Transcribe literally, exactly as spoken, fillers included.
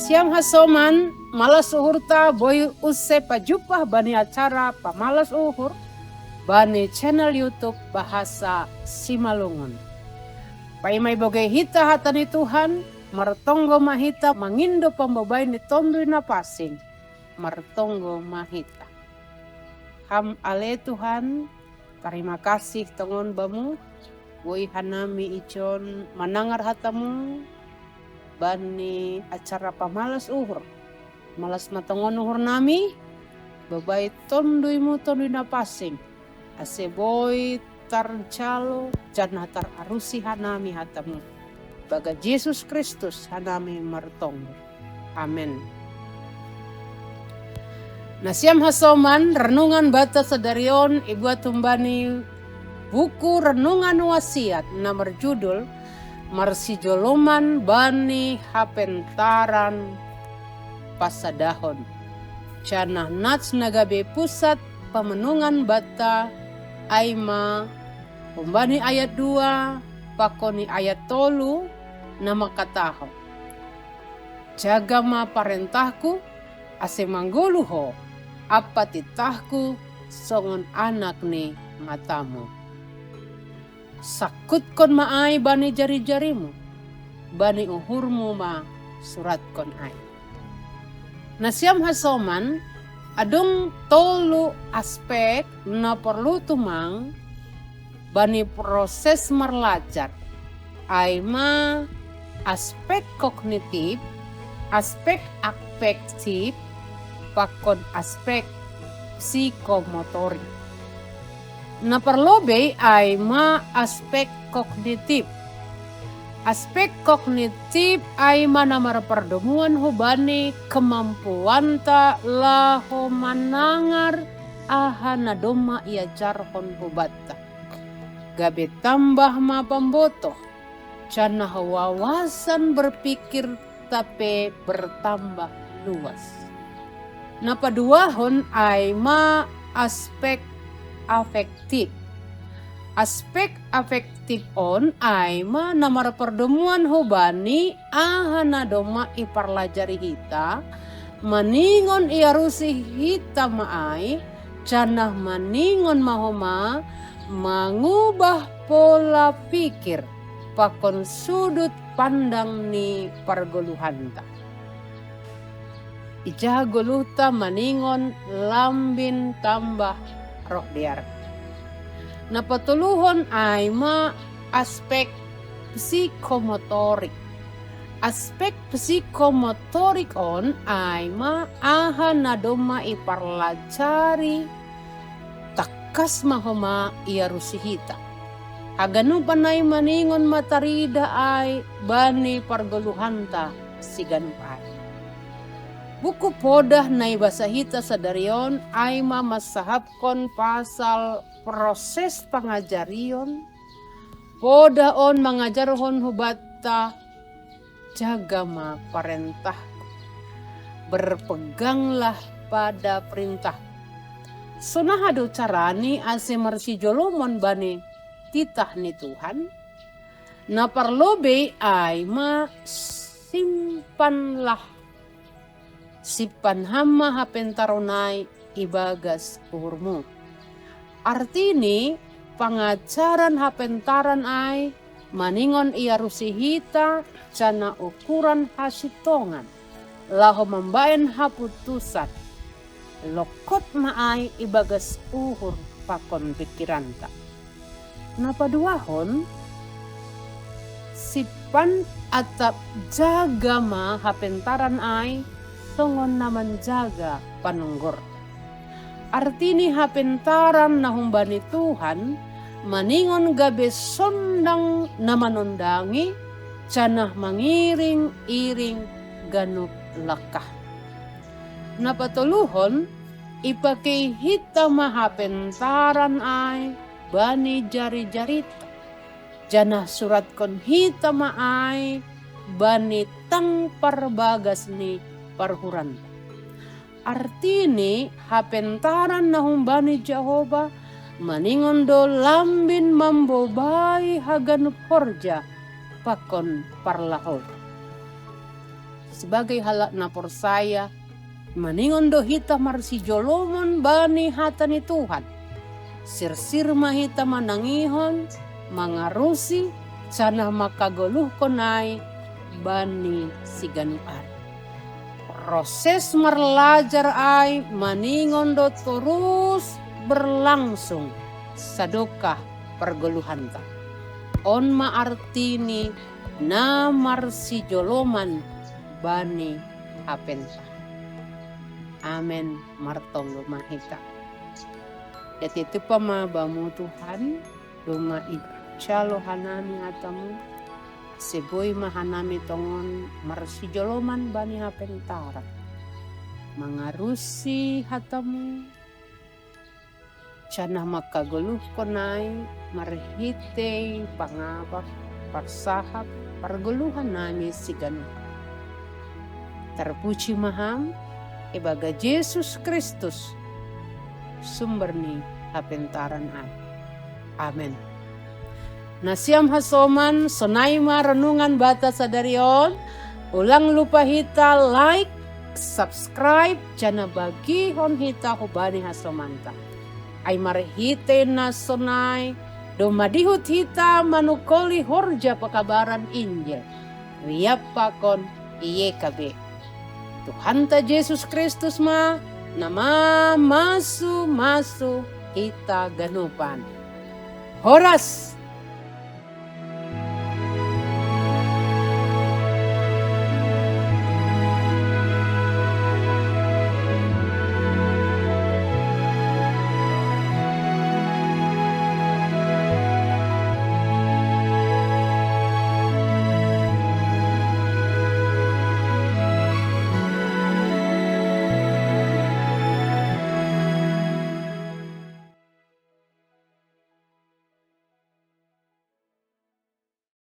Siam hasoman, malas uhurta boi use pajumpah bani acara pamalas uhur bani channel YouTube Bahasa Simalungun. Paima ibage hita hata ni Tuhan, martonggo ma hita mangindo pambabaen ni Tonduy Napasing, martonggo ma hita. Ham ale Tuhan, tarima kasih tongon bamu, boi hanami ijon manangar hatamu bani acara pamalas uhur. Malas ma tongon uhur nami, babaen Tonduymu Tonduy Napasing, ase boi tarjalo janah tararusi hanami hatamu. Ibagas Jesus Kristus hanami martonggo. Amen. Nasiam hasoman, renungan banta sadari on ibuat humbani buku Renungan Wasiat na marjudul Marsijoloman bani Hapentaran Pasadahon. Janah nats na gabe pusat pamanongan banta ai ma humbani ayat dua pakon ni ayat tolu na mangkatahon: Jaga ma parentahku, ase manggoluh ho, ampa titahku songon anak ni matamu. Sangkutkon ma ai bani jari-jarimu, bani uhurmu ma suratkon ai. Nasiam hasoman, adong tolu aspek na porlu tumang bani proses marlajar, ai ma aspek kognitif, aspek afektif, pakon aspek psikomotorik. Na parlobei ai ma aspek kognitif. Aspek kognitif ai ma na marpardomuan hubani kemampuanta laho manangar aha na domma iajarhon hubanta. Gabe tambah ma pambotoh, janah wawasan berpikirta pe bertambah luas. Na paduahon ai ma aspek afektif. Aspek afektif on ai ma na marpardomuan hubani aha na domma iparlajari hita, maningon iarusi hita ma ai, janah maningon ma homa mangubah pola pikir pakon sudut pandang ni pargoluhanta. Ija goluhta maningon lambin tambah roh dear. Na patoluhon ai ma aspek psikomotorik. Aspek psikomotorik on ai ma aha na domma iparlajari, tangkas ma homa iarusi hita. Haganupan ai maningon ma taridah ai bani pargoluhanta siganup ari. Buku podah na ibasa hita sadari on ai ma mansahapkon pasal proses pangajarion. Podah on mangajarhon hubanta, jaga ma parentahku. Berpeganglah pada perintah. Sonaha do carani ase marsijolomon bani titah ni Tuhan? Na parlobei ai ma simpanlah, simpan ham ma hapentaron ai ibagas uhurmu. Artini, pangajaran hapentaran ai maningon iarusi hita janah ukuran hasintongan laho mambaen hapuntusan. Lokot ma ai ibagas uhur pakon pikiranta. Na paduahon, simpan atap jaga ma hapentaran ai songon na manjaga panonggor. Artini hapentaran na humbani Tuhan maningon gabe sondang na manondangi, janah mangiring-iring ganup langkah. Na patoluhon, ipakei hita ma hapentaran ai bani jari-jarita, janah suratkon hita ma ai bani tang parbagas ni parhuranta. Artini hapentaran na humbani Jahowa maningon do lambin mambobai haganup horja pakon parlahou. Sebagai halak na porsaya, maningon do hita marsijolomon bani hata ni Tuhan. Sirsir ma hita manangihon, mangarusi, janah mangkagoluhkon ai bani siganup ari. Proses marlajar ai maningon do torus berlangsung sadokah pargoluhanta. On ma artini na marsijoloman bani hapenta. Amen. Martonggo ma hita. Jadi tupa ma bamu Tuhan, doma ijalo hanami hatamu, seboi ma hanami tongon marsijoloman bani hapentaran. Mangarusi hatamu, janah mangkagoluhkon ai marhitei pangabak, parsahap, pargoluhan nami siganup. Tarpuji ma Ham, ibaga Jesus Kristus, sumber ni hapentaran ai. Amen. Nasiam hasoman, sonai ma renungan banta sadari on. Ulang lupa hita like, subscribe, janah bagihon hita hubani hasomanta. Ai marhitei na sonai, doma dihut hita manungkoli horja pakabaran Injil. Riap pakon Y K B. Tuhanta Jesus Kristus ma na mamasu-masu hita ganupan. Horas!